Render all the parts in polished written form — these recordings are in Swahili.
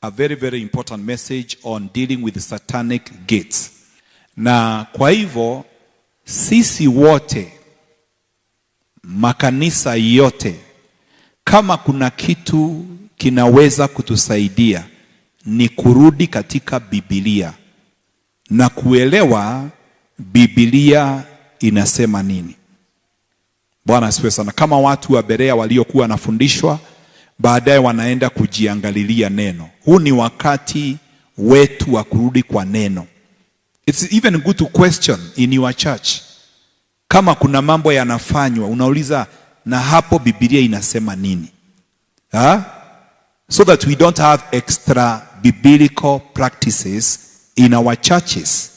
A very, very important message on dealing with satanic gates. Na kwa hivyo sisi wote, makanisa yote, kama kuna kitu kinaweza kutusaidia ni kurudi katika Biblia na kuelewa Biblia inasema nini. Bwana asifiwe sana. Kama watu wa Berea waliokuwa wanafundishwa, baadaye wanaenda kujiangalilia neno. Huu ni wakati wetu wa kurudi kwa neno. It's even good to question in your church. Kama kuna mambo yanafanywa, unauliza, "Na hapo Biblia inasema nini?" Ha? So that we don't have extra biblical practices in our churches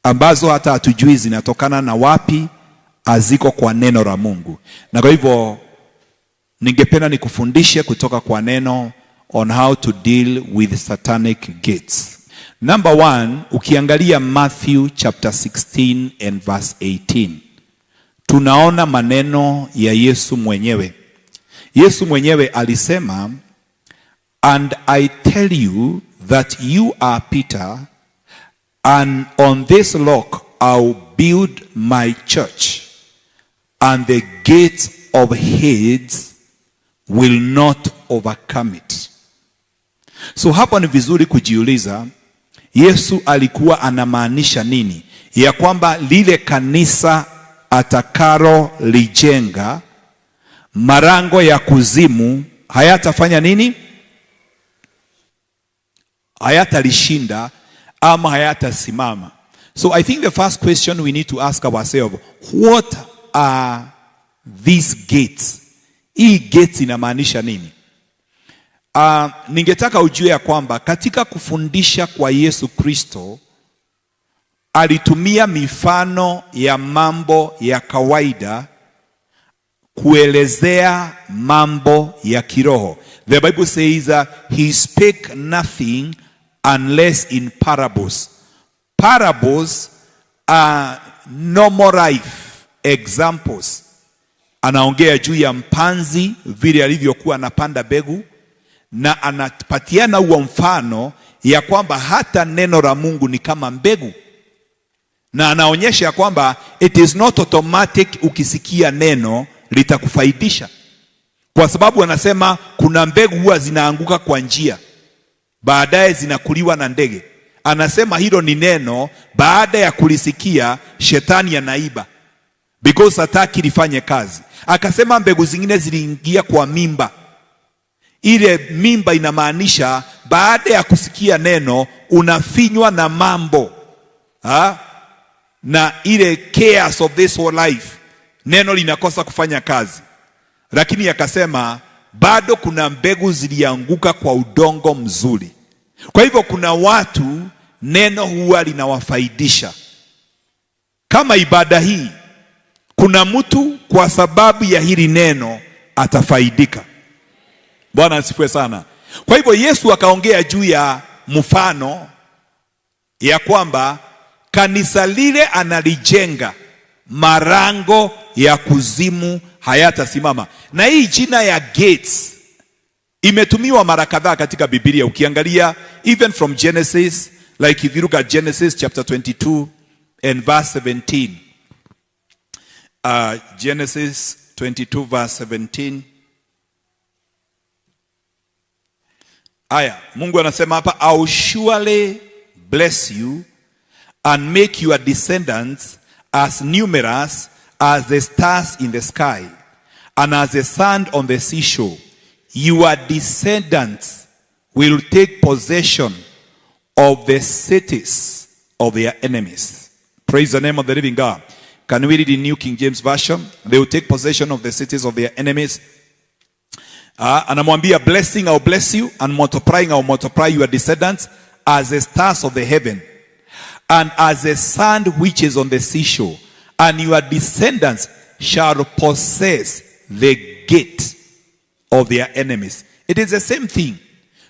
ambazo hata hatujui zinatokana na wapi, haziko kwa neno la Mungu. Na kwa hivyo ningependa nikufundishe kutoka kwa neno on how to deal with satanic gates. Number one, ukiangalia Matthew chapter 16 and verse 18, tunaona maneno ya Yesu mwenyewe. Yesu mwenyewe alisema, "And I tell you that you are Peter, and on this rock I'll build my church, and the gates of Hades will not overcome it." So hapa ni vizuri kujiuliza, Yesu alikuwa anamaanisha nini? Ya kwamba lile kanisa atakalo lijenga, malango ya kuzimu hayatafanya nini? Hayatalishinda ama hayatasimama. So I think the first question we need to ask ourselves, what are these gates? Hii gates inamaanisha nini? Ningetaka ujue ya kwamba katika kufundisha kwa Yesu Kristo alitumia mifano ya mambo ya kawaida kuelezea mambo ya kiroho. The Bible says he spake nothing unless in parables. Parables are normal life examples. Anaongea juu ya mpanzi vile alivyokuwa anapanda mbegu na anapatiana huo mfano ya kwamba hata neno la Mungu ni kama mbegu, na anaonyesha ya kwamba it is not automatic ukisikia neno litakufaidisha, kwa sababu anasema kuna mbegu huwa zinaanguka kwa njia, baadaye zinakuliwa na ndege. Anasema hilo ni neno, baada ya kulisikia shetani anaiba because hataki lifanye kazi. Akasema mbegu zingine ziliingia kwa mimba. Ile mimba inamaanisha baada ya kusikia neno unafinywa na mambo, ha? Na ile cares of this whole life, neno linakosa kufanya kazi. Lakini akasema bado kuna mbegu zilianguka kwa udongo mzuri. Kwa hivyo kuna watu neno huwa linawafaidisha. Kama ibada hii, kuna mtu kwa sababu ya hili neno atafaidika. Bwana asifiwe sana. Kwa hivyo Yesu akaongea juu ya mfano ya kwamba kanisa lile analijenga, malango ya kuzimu hayatasimama. Na hii jina ya gates imetumiwa mara kadhaa katika Biblia. Ukiangalia even from Genesis, like if you look at Genesis chapter 22 and verse 17. Genesis 22 verse 17. Aya, Mungu anasema hapa, "I will surely bless you and make your descendants as numerous as the stars in the sky and as the sand on the seashore. Your descendants will take possession of the cities of their enemies." Praise the name of the living God. Can we read in New King James Version? They will take possession of the cities of their enemies. Anamwambia, "Blessing I will bless you and multiplying I will multiply your descendants as the stars of the heaven and as the sand which is on the seashore, and your descendants shall possess the gate of their enemies." It is the same thing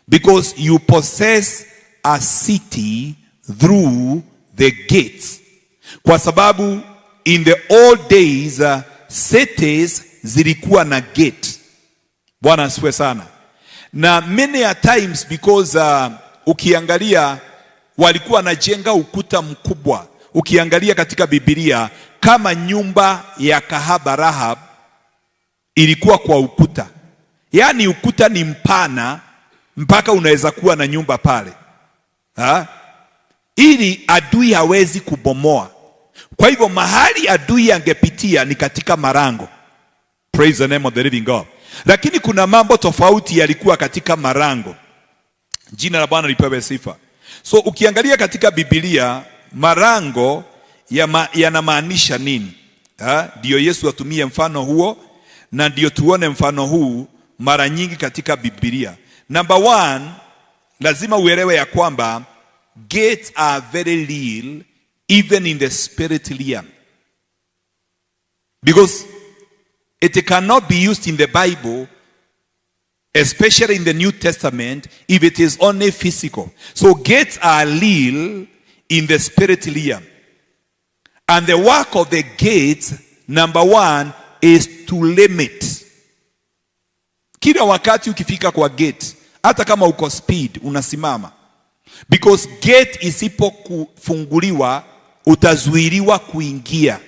because you possess a city through the gates. Kwa sababu in the old days cities zilikuwa na gate. Bwana asifiwe sana. Na many a times, because ukiangalia walikuwa wanajenga ukuta mkubwa. Ukiangalia katika Biblia, kama nyumba ya kahaba Rahab ilikuwa kwa ukuta, yaani ukuta ni mpana mpaka unaweza kuwa na nyumba pale, ha? Ili adui hawezi kubomoa. Kwa hivyo mahali adui angepitia ni katika malango. Praise the name of the living God. Lakini kuna mambo tofauti yalikuwa katika malango. Jina la Bwana lipewe sifa. So ukiangalia katika Biblia, malango yanamaanisha nini? Ndiyo Yesu atumie mfano huo na ndiyo tuone mfano huu mara nyingi katika Biblia. Number one, lazima uelewe ya kwamba gates are very real even in the spirit realm. Because it cannot be used in the Bible, especially in the New Testament, if it is only physical. So gates are real in the spirit realm. And the work of the gates, number one, is to limit. Kila wakati ukifika kwa gate, hata kama uko speed, unasimama. Because gate isipokufunguliwa, utazuiliwa kuingia.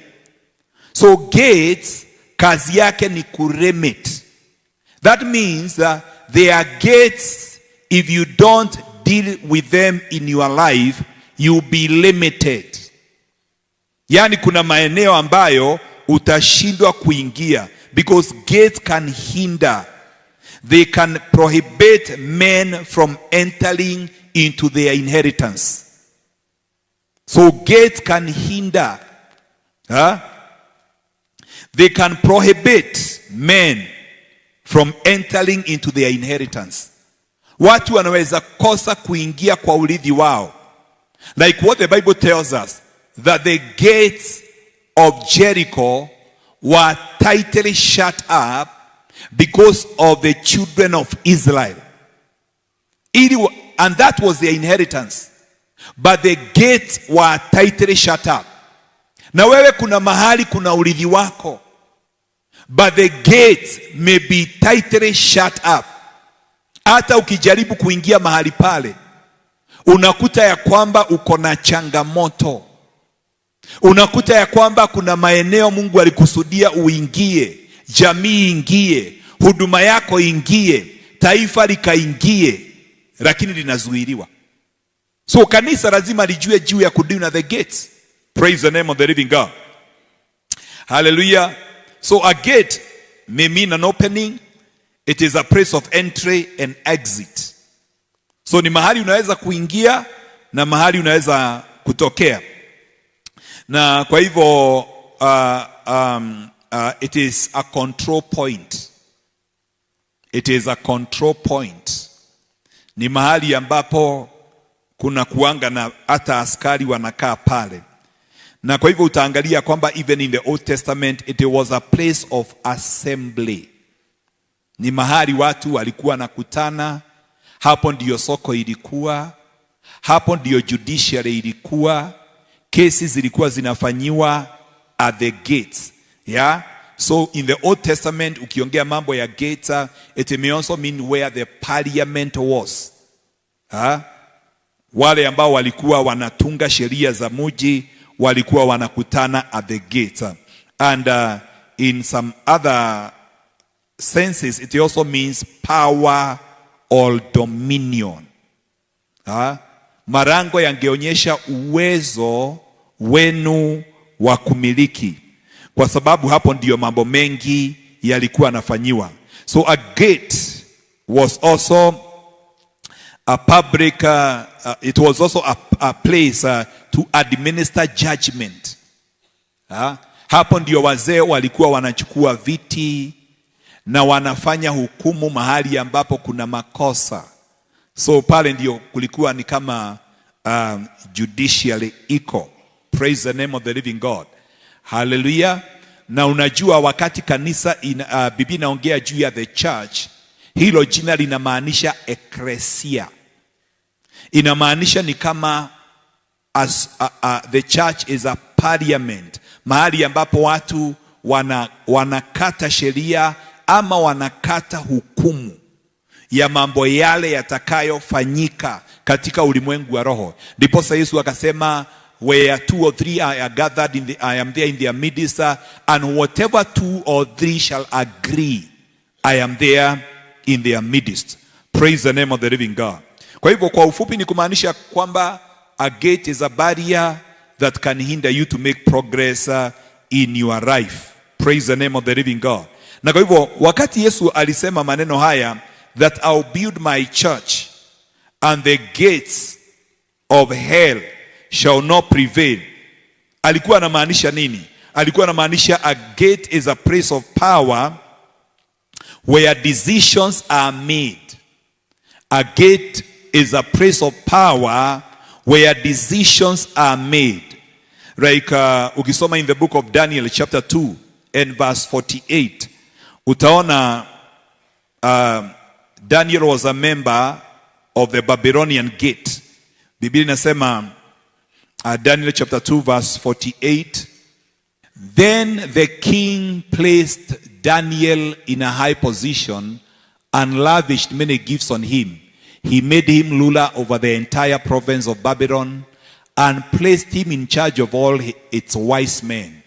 So gates kazi yake ni kulimit. That means that there are gates, if you don't deal with them in your life, you'll be limited. Yaani kuna maeneo ambayo utashindwa kuingia because gates can hinder. They can prohibit men from entering into their inheritance. So gates can hinder. Huh? They can prohibit men from entering into their inheritance. Watu wanaweza kosa kuingia kwa urithi wao. Like what the Bible tells us, that the gates of Jericho were tightly shut up because of the children of Israel. And that was their inheritance. But the gates were tightly shut up. Na wewe kuna mahali kuna urithi wako. But the gates may be tightly shut up. Hata ukijaribu kuingia mahali pale, unakuta ya kwamba uko na changamoto. Unakuta ya kwamba kuna maeneo Mungu alikusudia uingie, jamii ingie, huduma yako ingie, taifa likaingie, lakini linazuiliwa. So kanisa lazima lijue juu ya kudeal na the gates. Praise the name of the living God. Hallelujah. So a gate may mean an opening. It is a place of entry and exit. So ni mahali unaweza kuingia na mahali unaweza kutokea. Na kwa hivyo it is a control point. It is a control point. Ni mahali ambapo kuna kuanga na hata askari wanakaa pale. Na kwa hivyo utaangalia kwamba even in the Old Testament it was a place of assembly. Ni mahali watu walikuwa wanakutana. Hapo ndiyo soko ilikuwa, hapo ndiyo judiciary ilikuwa, kesi zilikuwa zinafanyiwa at the gates. Yeah? So in the Old Testament ukiongea mambo ya gates, it may also mean where the parliament was. Ha? Wale ambao walikuwa wanatunga sheria za muji walikuwa wanakutana at the gates. And in some other senses it also means power or dominion. Ha? Malango yangeonyesha uwezo wenu wa kumiliki, kwa sababu hapo ndiyo mambo mengi yalikuwa yanafanyiwa. So a gate was also a public, it was also a place to administer judgment. Ha? Hapo ndio wazee walikuwa wanachukua viti na wanafanya hukumu mahali ambapo kuna makosa. So pale ndio kulikuwa ni kama judiciary iko. Praise the name of the living God. Hallelujah. Na unajua wakati kanisa Biblia inaongea juu ya the church, hilo jina linamaanisha eklesia. Inamaanisha ni kama as, the church is a parliament, mahali ambapo watu wanakata sheria ama wanakata hukumu. ya mambo yale yatakayofanyika katika ulimwengu wa roho. Ndiposa Yesu akasema, "Where two or three are gathered I am there in their midst, and whatever two or three shall agree, I am there in their midst." Praise the name of the living God. Kwa hivyo kwa ufupi ni kumaanisha kwamba a gate is a barrier that can hinder you to make progress in your life. Praise the name of the living God. Na kwa hivyo wakati Yesu alisema maneno haya, that I'll build my church and the gates of hell shall not prevail, alikuwa anamaanisha nini? Alikuwa anamaanisha a gate is a place of power where decisions are made. A gate is a place of power where decisions are made. Like ukisoma in the book of Daniel chapter 2 and verse 48, utaona Daniel was a member of the Babylonian gate. Biblia inasema, Daniel chapter 2 verse 48, "Then the king placed Daniel in a high position and lavished many gifts on him. He made him ruler over the entire province of Babylon and placed him in charge of all its wise men."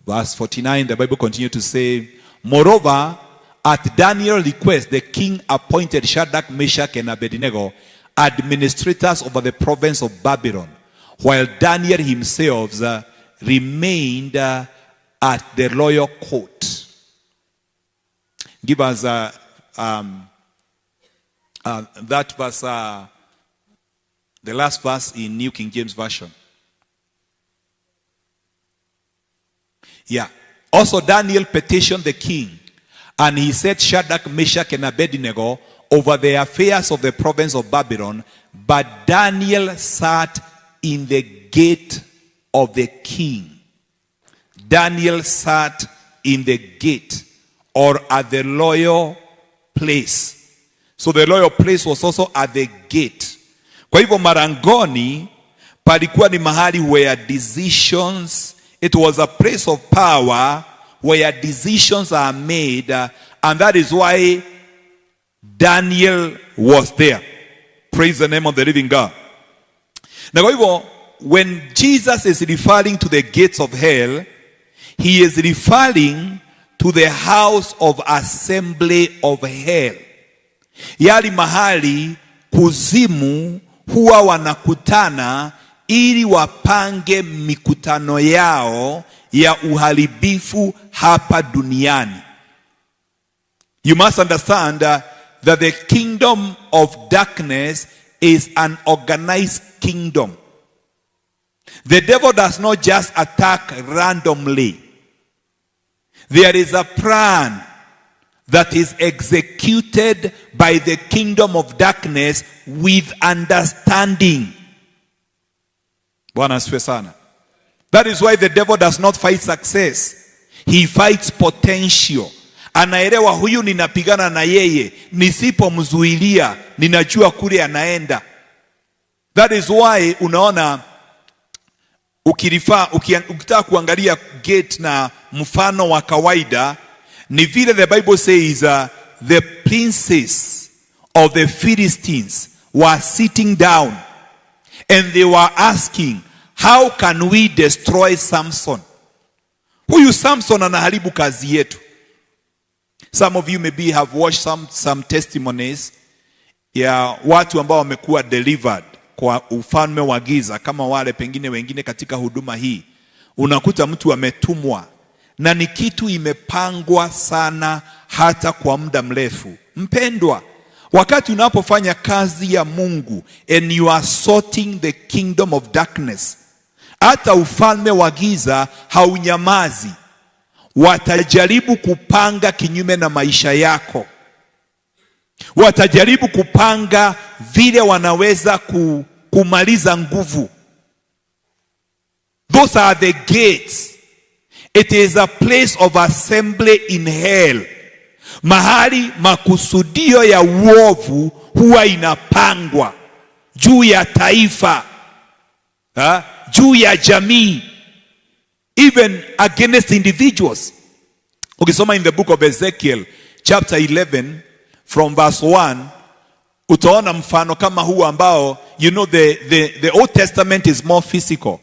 Verse 49, the Bible continued to say, "Moreover, at Daniel's request, the king appointed Shadrach, Meshach, and Abednego administrators over the province of Babylon, while Daniel himself remained at the royal court." Give us that verse, the last verse in New King James Version. Yeah. "Also, Daniel petitioned the king, and he set Shadrach, Meshach, and Abednego over the affairs of the province of Babylon. But Daniel sat in the gate of the king." Daniel sat in the gate or at the royal place. So the royal place was also at the gate. Kwa hivyo malangoni palikuwa ni mahali where decisions, it was a place of power where decisions are made, and that is why Daniel was there. Praise the name of the living God. Na kwa hivyo when Jesus is referring to the gates of hell, he is referring to the house of assembly of hell. Yali mahali kuzimu huwa wanakutana ili wapange mikutano yao ya uharibifu hapa duniani. You must understand that the kingdom of darkness is an organized kingdom. The devil does not just attack randomly. There is a plan that is executed by the kingdom of darkness with understanding. Bwana asifiwe sana. That is why the devil does not fight success. He fights potential. Anaelewa huyu ninapigana na yeye, nisipomzuilia ninajua kule anaenda. That is why unaona ukirefer, ukitaka kuangalia gate na mfano wa kawaida ni vile the Bible says the princes of the Philistines were sitting down and they were asking, "How can we destroy Samson? Huyu Samson anaharibu kazi yetu." Some of you maybe have watched some testimonies ya watu ambao wamekuwa delivered kwa ufalme wa giza, kama wale pengine wengine katika huduma hii. Unakuta mtu ametumwa na ni kitu imepangwa sana hata kwa muda mrefu. Mpendwa, wakati unapofanya kazi ya Mungu and you are sorting the kingdom of darkness, hata ufalme wa giza haunyamazi. Watajaribu kupanga kinyume na maisha yako, watajaribu kupanga vile wanaweza kumaliza nguvu. Those are the gates. It is a place of assembly in hell. Mahali makusudio ya uovu huwa inapangwa juu ya taifa, ha? Juu ya jamii, even against individuals. Ukisoma in the book of Ezekiel chapter 37 and verse 37, chapter 11 from verse 1, utaona mfano kama huu ambao, you know, the Old Testament is more physical.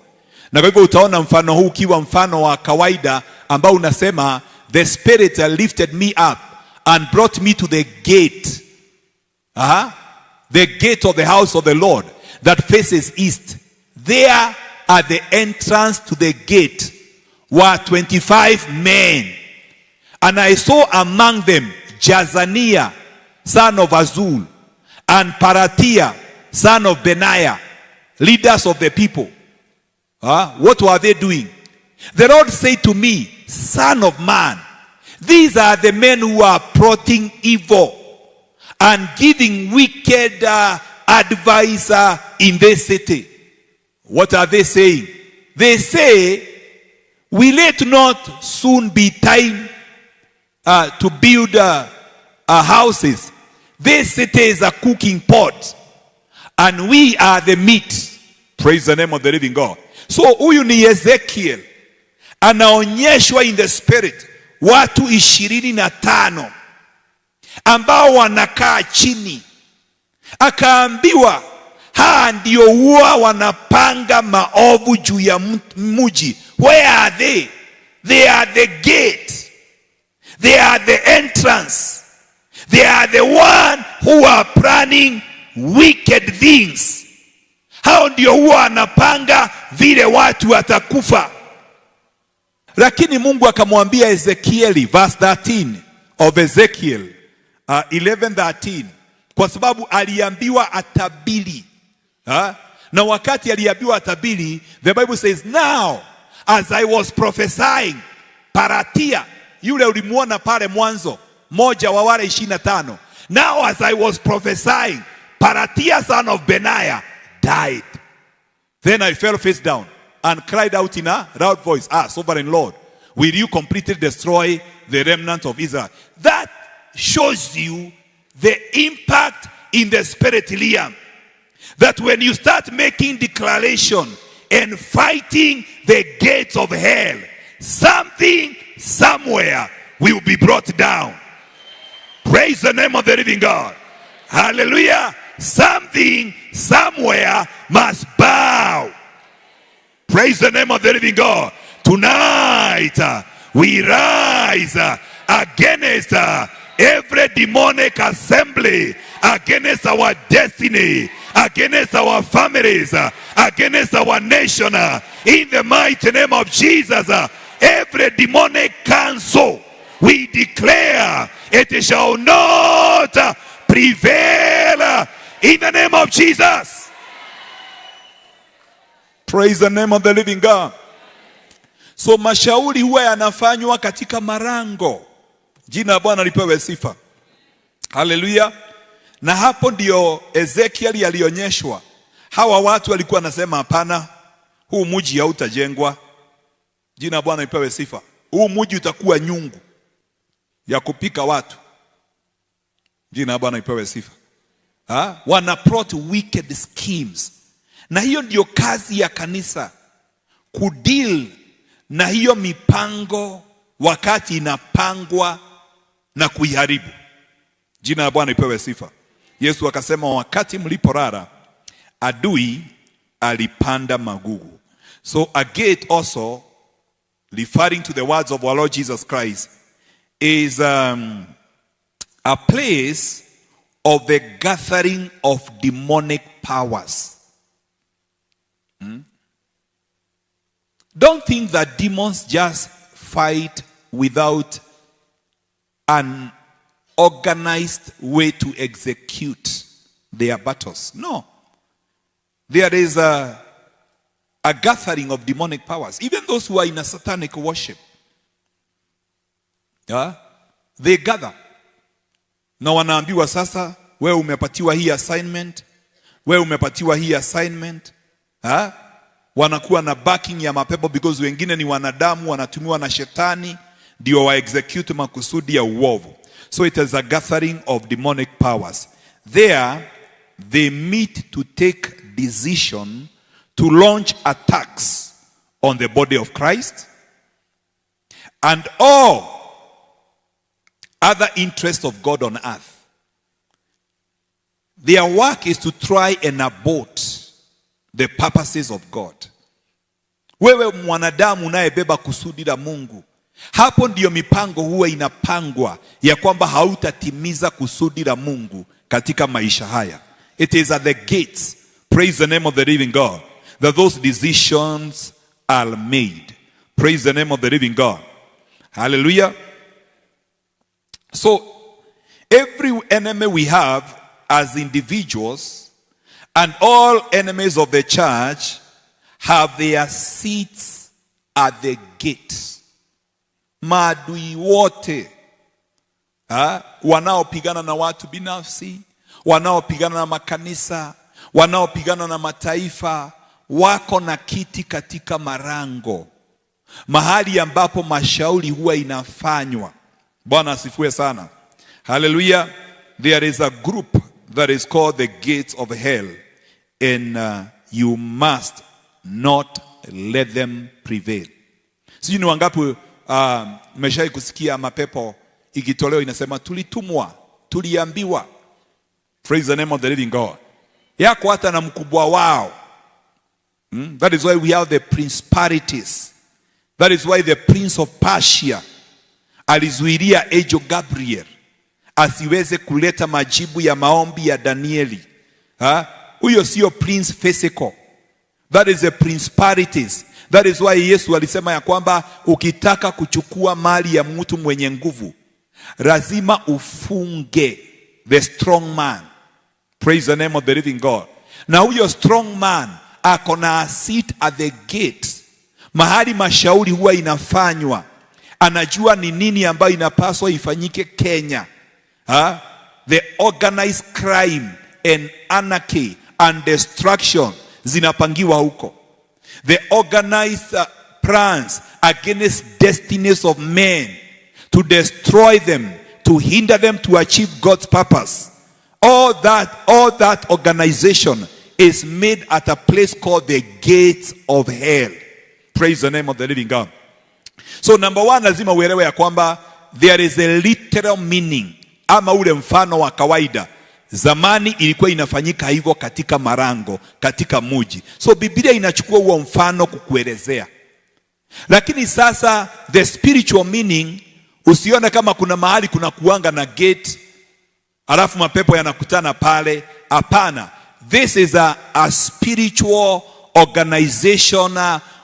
Na kwa hivyo utaona mfano huu ukiwa mfano wa kawaida ambao unasema, "The Spirit lifted me up and brought me to the gate." The gate of the house of the Lord that faces east. There at the entrance to the gate were 25 men. And I saw among them Jazaniah, son of Azul, and Paratia, son of Benaiah, leaders of the people. What were they doing? The Lord said to me, "Son of man, these are the men who are plotting evil and giving wicked advice in this city." What are they saying? They say, "Will it not soon be time to build houses? This city is a cooking pot, and we are the meat." Praise the name of the living God. So huyu ni Ezekiel anaonyeshwa in the spirit watu 25 ambao wanakaa chini, akaambiwa haa ndio huwa wanapanga maovu juu ya mji. Where are they? They are the gate. They are the entrance. They are the one who are planning wicked things. Hao ndio huwa wanapanga vile watu watakufa. Lakini Mungu akamwambia Ezekieli, verse 13 of Ezekiel 11:13, kwa sababu aliambiwa atabiri, ha? Na wakati aliambiwa atabiri, the Bible says, "Now as I was prophesying, Paratia," yule ulimuona pale mwanzo, moja wa wale 25. "Now as I was prophesying, Paratia son of Benaiah died. Then I fell face down and cried out in a loud voice, 'Ah, sovereign Lord, will you completely destroy the remnant of Israel?'" That shows you the impact in the spirit realm. That when you start making declaration and fighting the gates of hell, something somewhere will be brought down. Praise the name of the living God. Hallelujah. Something somewhere must bow. Praise the name of the living God. Tonight, we rise against every demonic assembly, against our destiny, against our families, against our nation. In the mighty name of Jesus, every demonic council, we declare it shall not prevail in the name of Jesus. Praise the name of the living God. So mashauri huwa yanafanywa katika malango. Jina la Bwana lipewe sifa. Haleluya. Na hapo ndio Ezekiel alionyeshwa. Hawa watu walikuwa wanasema, "Hapana, huu mji hautajengwa." Jina la Bwana lipewe sifa. Huu mji utakuwa nyungu ya kupika watu. Jina la Bwana lipewe sifa. Ha? Wana plot wicked schemes. Na hiyo ndio kazi ya kanisa, kudeal na hiyo mipango wakati inapangwa na kuiharibu. Jina la Bwana ipewe sifa. Yesu akasema, "Wakati mlipolala, adui alipanda magugu." So a gate also, referring to the words of our Lord Jesus Christ, is a place of the gathering of demonic powers. Don't think that demons just fight without an organized way to execute their battles. No. There is a gathering of demonic powers. Even those who are in a satanic worship. Yeah? They gather. Na wanaambiwa, "Sasa wewe umepatiwa hii assignment, wewe umepatiwa hii assignment." Ha? Wanakuwa na backing ya mapepo because wengine ni wanadamu wanatumiwa na shetani ndio wa execute makusudi ya uovu. So it is a gathering of demonic powers. There they meet to take decision to launch attacks on the body of Christ and all other interests of God on earth. Their work is to try and abort the purposes of God. Wewe mwanadamu unayebeba kusudi la Mungu, hapo ndiyo mipango huwa inapangwa ya kwamba hautatimiza kusudi la Mungu katika maisha haya. It is at the gates, praise the name of the living God, that those decisions are made. Praise the name of the living God. Hallelujah. So, every enemy we have as individuals and all enemies of the church have their seats at the gate. Maadui wote, ha, wanaopigana na watu binafsi, wanaopigana na makanisa, wanaopigana na mataifa, wako na kiti katika malango, mahali ambapo mashauri huwa inafanywa. Bwana asifiwe sana. Hallelujah. There is a group that is called the gates of hell, and you must not let them prevail. Sijui ni wangapi mmeshawahi kusikia mapepo ikitolewa inasema tulitumwa, tuliambiwa. Praise the name of the living God. Yako hata na mkubwa wao. That is why we have the principalities. That is why the prince of Persia alizuilia angel Gabriel asiweze kuleta majibu ya maombi ya Danieli. Ha? Huyo sio prince physical. That is the principalities. That is why Yesu alisema ya kwamba ukitaka kuchukua mali ya mtu mwenye nguvu lazima ufunge the strong man. Praise the name of the living God. Na huyo strong man ako na a seat at the gate, mahali mashauri huwa inafanywa. Anajua ni nini ambayo inapaswa ifanyike Kenya. Ha? The organized crime and anarchy and destruction zinapangiwa huko. The organized plans against destinies of men to destroy them, to hinder them to achieve God's purpose. All that organization is made at a place called the gates of hell. Praise the name of the living God. So number one, lazima uelewe ya kwamba there is a literal meaning, ama ule mfano wa kawaida. Zamani ilikuwa inafanyika hivyo katika malango, katika muji. So Biblia inachukua huo mfano kukuelezea. Lakini sasa the spiritual meaning, usione kama kuna mahali kuna kuanga na gate alafu mapepo yanakutana pale. Hapana, this is a spiritual organization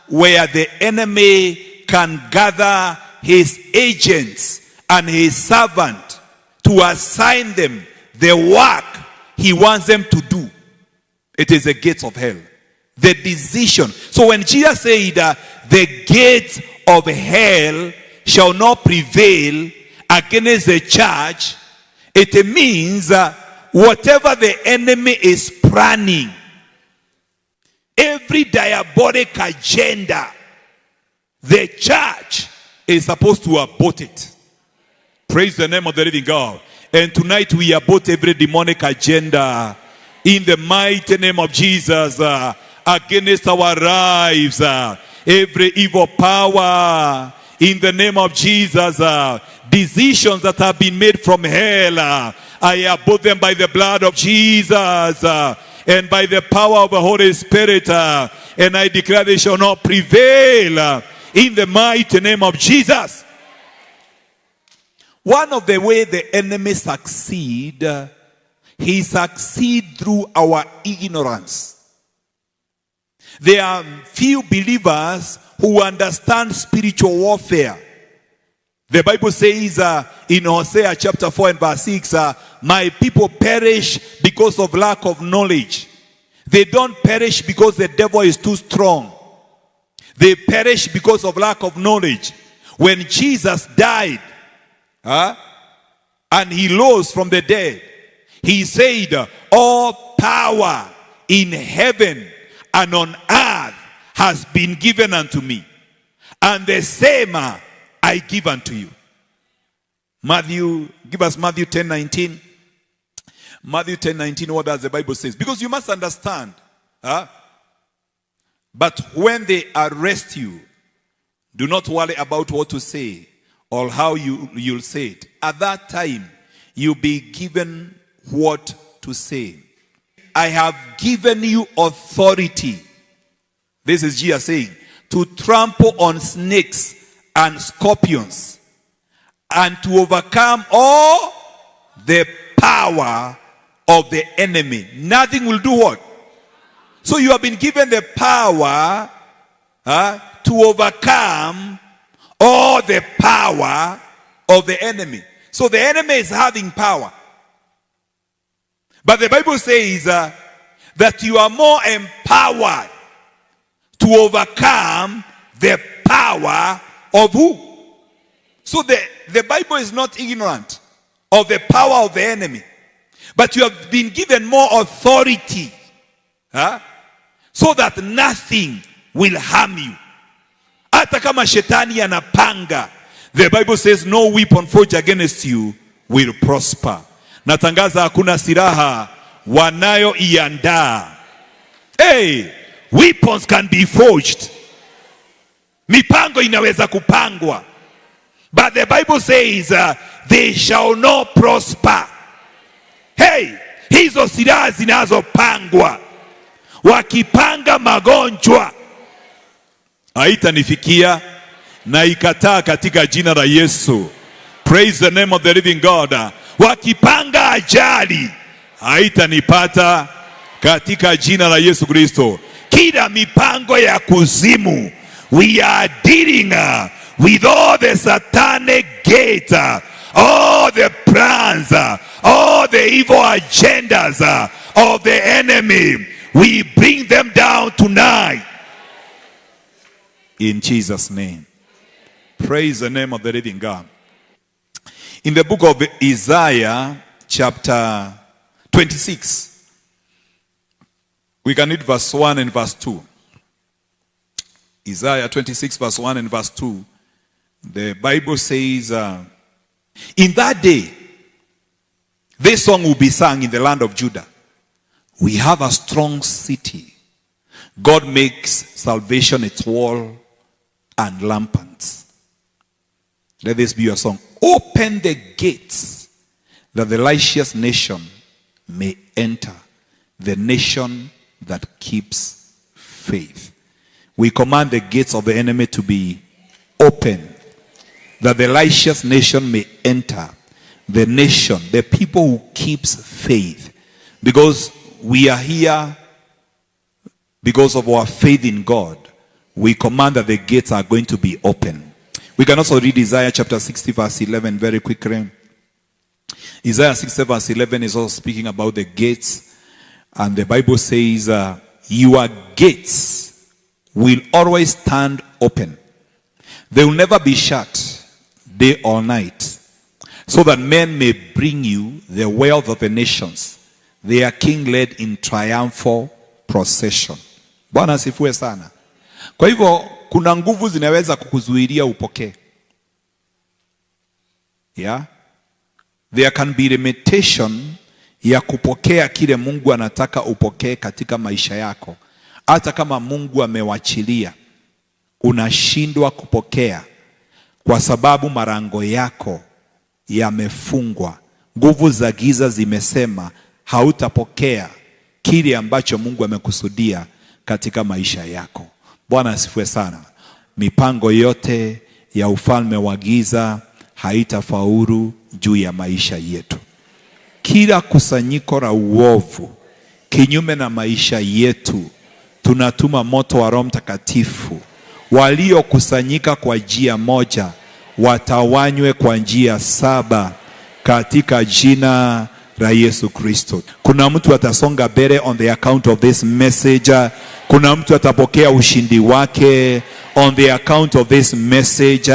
where the enemy can gather his agents and his servant to assign them the work he wants them to do. It is the gates of hell. The decision. So when Jesus said, "The gates of hell shall not prevail against the church," it means whatever the enemy is planning, every diabolic agenda, the church is supposed to abort it. Praise the name of the living God. And tonight we abort every demonic agenda in the mighty name of Jesus against our lives. Every evil power in the name of Jesus. Decisions that have been made from hell, I abort them by the blood of Jesus and by the power of the Holy Spirit. And I declare they shall not prevail in the mighty name of Jesus. One of the way the enemy succeed, he succeed through our ignorance. There are few believers who understand spiritual warfare. The Bible says in Hosea chapter 4 and verse 6, "My people perish because of lack of knowledge." They don't perish because the devil is too strong. They perish because of lack of knowledge. When Jesus died, and he rose from the dead, he said, "All power in heaven and on earth has been given unto me. And the same I give unto you." Matthew, give us Matthew 10:19. Matthew 10:19, what does the Bible say? Because you must understand. Huh? "But when they arrest you, do not worry about what to say or how you'll say it. At that time, you'll be given what to say. I have given you authority. This is Jesus saying, to trample on snakes and scorpions and to overcome all the power of the enemy. Nothing will do what? So you have been given the power to overcome all the power of the enemy. So the enemy is having power. But the Bible says that you are more empowered to overcome the power of who? So the Bible is not ignorant of the power of the enemy. But you have been given more authority, huh, so that nothing will harm you. Hata kama shetani anapanga, the Bible says no weapon forged against you will prosper. Natangaza hakuna silaha wanayoiandaa. Hey, weapons can be forged. Mipango inaweza kupangwa. But the Bible says they shall not prosper. Hey, hizo silaha zinazopangwa, wakipanga magonjwa haitanifikia na ikataa katika jina la Yesu. Praise the name of the living God. Wakipanga ajali haitanipata katika jina la Yesu Kristo. Kila mipango ya kuzimu, we are dealing with all the satanic gates, all the plans, all the evil agendas of the enemy. We bring them down tonight. In Jesus' name. Praise the name of the living God. In the book of Isaiah, chapter 26, we can read verse 1 and verse 2. Isaiah 26, verse 1 and verse 2. The Bible says, in that day, this song will be sung in the land of Judah. We have a strong city. God makes salvation its wall and ramparts. Let this be your song. Open the gates that the righteous nation may enter, the nation that keeps faith. We command the gates of the enemy to be open, that the righteous nation may enter, the nation, the people who keeps faith. Because we are here because of our faith in God. We command that the gates are going to be open. We can also read Isaiah chapter 60 verse 11 very quickly. Isaiah 60 verse 11 is also speaking about the gates. And the Bible says, your gates will always stand open. They will never be shut, day or night, so that men may bring you the wealth of the nations, their king led in triumphal procession. Bwana asifiwe sana. Kwa hivyo kuna nguvu zinaweza kukuzuilia upokee. Yeah? There can be limitation ya kupokea kile Mungu anataka upokee katika maisha yako. Hata kama Mungu amewachilia, unashindwa kupokea kwa sababu malango yako yamefungwa. Nguvu za giza zimesema hautapokea kile ambacho Mungu amekusudia katika maisha yako. Bwana asifiwe sana. Mipango yote ya ufalme wa giza haitafaulu juu ya maisha yetu. Kila kusanyiko la uovu kinyume na maisha yetu, tunatuma moto wa Roho Mtakatifu. Waliokusanyika kwa njia moja watawanywe kwa njia saba katika jina la Yesu Kristo. Kuna mtu atasonga mbele on the account of this message. Kuna mtu atapokea ushindi wake on the account of this message.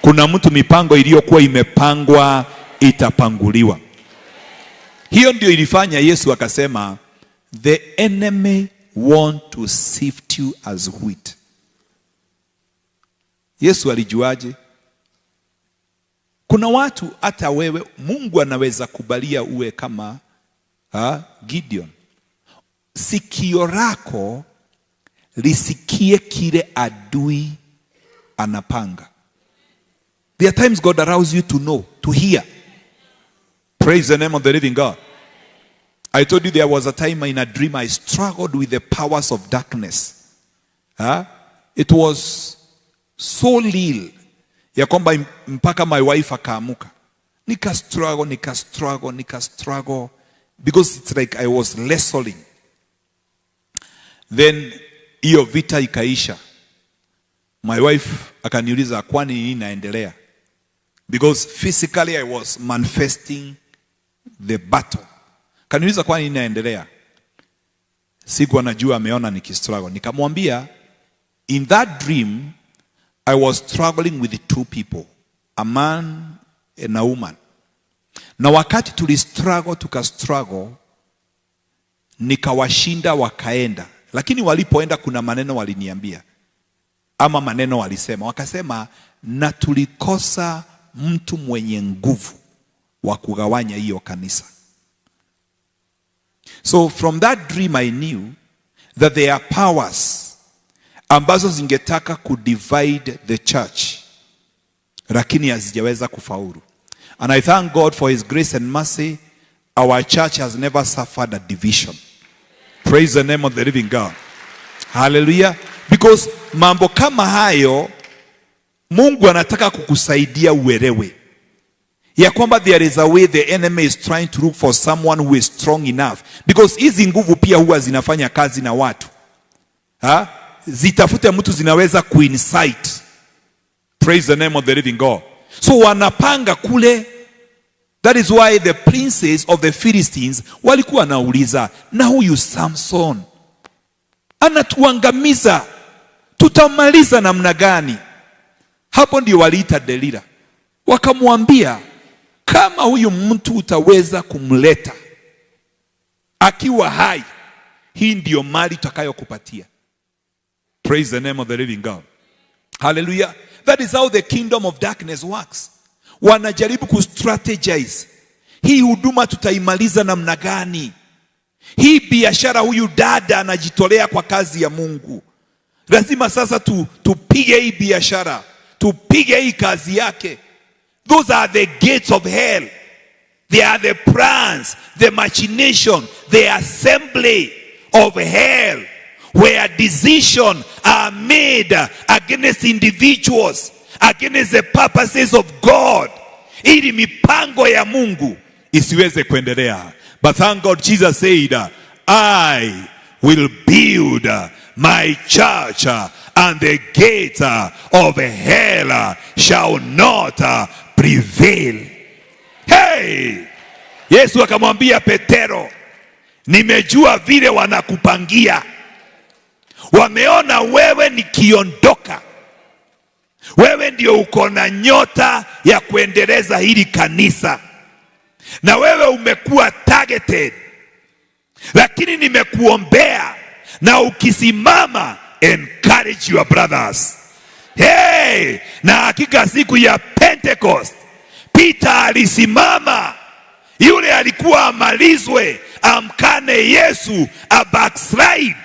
Kuna mtu mipango iliyokuwa imepangwa itapanguliwa. Hiyo ndio ilifanya Yesu akasema, the enemy want to sift you as wheat. Yesu alijuaje? Kuna watu hata wewe Mungu anaweza kubalia uwe kama Gideon. Sikio lako lisikie kile adui anapanga. There are times God allows you to know, to hear. Praise the name of the living God. I told you there was a time in a dream I struggled with the powers of darkness. Huh? It was so real ya kwamba mpaka my wife akaamuka. Nika struggle, nika struggle, nika struggle, because it's like I was wrestling. Then hiyo vita ikaisha. My wife akaniuliza, "Kwani nini inaendelea?" Because physically I was manifesting the battle. Kaniuliza, "Kwani nini inaendelea?" Sikuwa najua ameona nikistruggle. Nikamwambia, in that dream I was struggling with two people, a man and a woman. Na wakati tulistruggle, tukastruggle, nikawashinda wakaenda. Lakini walipoenda kuna maneno waliniambia ama maneno walisema. Wakasema, "Na tulikosa mtu mwenye nguvu wa kugawanya hiyo kanisa." So from that dream I knew that there are powers ambazo zingetaka kudivide the church, lakini hazijaweza kufaulu. And I thank God for his grace and mercy. Our church has never suffered a division. Praise the name of the living God. Hallelujah. Because mambo kama hayo Mungu anataka kukusaidia uelewe ya kwamba there is a way the enemy is trying to look for someone who is strong enough, because hizi nguvu pia huwa zinafanya kazi na watu, ha? Zitafute mtu zinaweza kuincite. Praise the name of the living God. So wanapanga kule. That is why the princes of the Philistines walikuwa wanauliza, "Na huyu Samson anatuangamiza, tutamaliza namna gani?" Hapo ndio waliita Delila, wakamwambia, "Kama huyu mtu utaweza kumleta akiwa hai, hii ndiyo mali tutakayokupatia." Praise the name of the living God. Hallelujah. That is how the kingdom of darkness works. Wanajaribu kustrategize. Hii huduma tutaimaliza namna gani? Hii biashara, huyu dada anajitolea kwa kazi ya Mungu. Lazima sasa tupige hii biashara, tupige hii kazi yake. Those are the gates of hell. They are the plans, the machination, the assembly of hell where decisions are made against individuals, against the purposes of God, ili mipango ya Mungu isiweze kuendelea. But thank God Jesus said, "I will build my church and the gates of hell shall not prevail." Hey! Yesu akamwambia Petero, "Nimejua vile wanakupangia. Wameona wewe nikiondoka, wewe ndio uko na nyota ya kuendeleza hili kanisa, na wewe umekuwa targeted, lakini nimekuombea, na ukisimama, encourage your brothers." Hey, na hakika siku ya Pentecost Peter alisimama, yule alikuwa amalizwe, amkane Yesu, a backslide.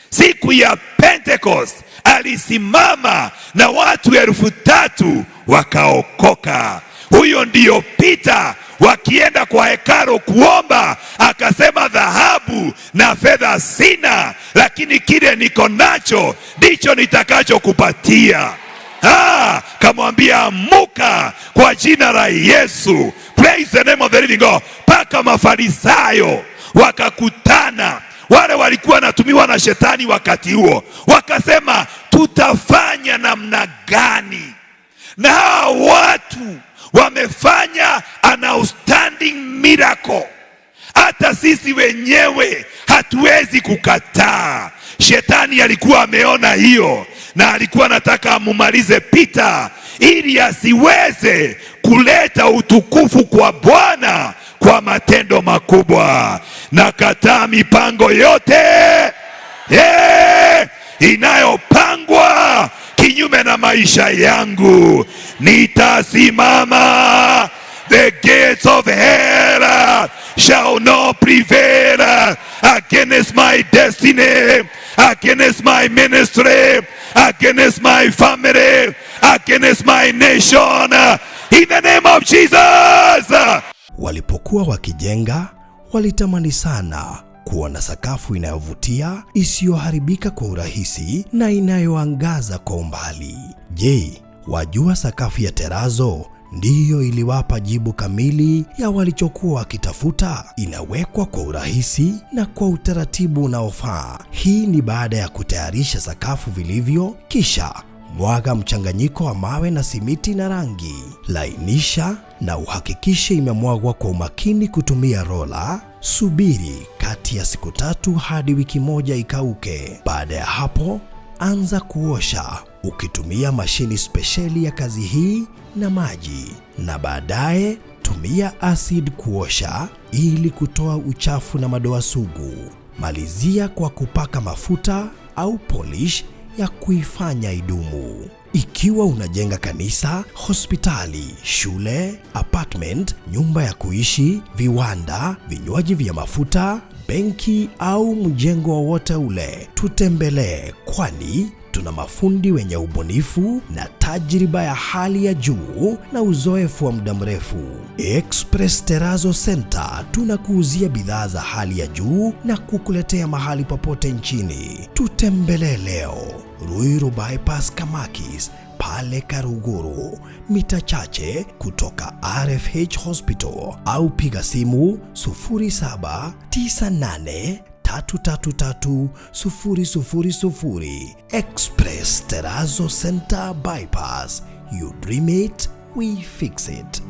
Siku ya Pentecost alisimama na watu 3,000 wakaokoka. Huyo ndiyo Peter. Wakienda kwa hekalu kuomba, akasema, "Dhahabu na fedha sina, lakini kile niko nacho ndicho nitakachokupatia." Ah, kamwambia, "Amuka kwa jina la Yesu." Praise the name of the living God. Mpaka Mafarisayo wakakutana, wale walikuwa wanatumiwa na shetani wakati huo, wakasema, "Tutafanya namna gani? Na hawa watu wamefanya an outstanding miracle, hata sisi wenyewe hatuwezi kukataa." Shetani alikuwa ameona hiyo na alikuwa anataka amumalize Peter ili asiweze kuleta utukufu kwa Bwana kwa matendo makubwa. Nakataa mipango yote, yeah, inayopangwa kinyume na maisha yangu. Nitasimama. The gates of hell shall not prevail against my destiny, against my ministry, against my family, against my nation. In the name of Jesus. Walipokuwa wakijenga, walitamani sana kuwa na sakafu inayovutia, isiyoharibika kwa urahisi na inayoangaza kwa umbali. Je, wajua sakafu ya terazo ndiyo iliwapa jibu kamili ya walichokuwa wakitafuta? Inawekwa kwa urahisi na kwa utaratibu unaofaa. Hii ni baada ya kutayarisha sakafu vilivyo, kisha mwaga mchanganyiko wa mawe na simiti na rangi. Lainisha na uhakikishe imemwagwa kwa umakini kutumia rola. Subiri kati ya siku 3 hadi wiki 1 ikauke. Baada ya hapo, anza kuosha ukitumia mashini spesheli ya kazi hii na maji, na baadaye tumia acid kuosha ili kutoa uchafu na madoa sugu. Malizia kwa kupaka mafuta au polish ya kuifanya idumu. Ikiwa unajenga kanisa, hospitali, shule, apartment, nyumba ya kuishi, viwanda, vinywaji vya mafuta, benki au mjengo wowote ule, tutembelee, kwani tuna mafundi wenye ubunifu na tajriba ya hali ya juu na uzoefu wa muda mrefu. Express Terrazzo Center tunakuuzia bidhaa za hali ya juu na kukuletea mahali popote nchini. Tutembelee leo Ruiru Bypass Kamakis pale Karuguru, mita chache kutoka RFH Hospital, au piga simu 0798333000. Express Terrazzo Center Bypass. You dream it, we fix it.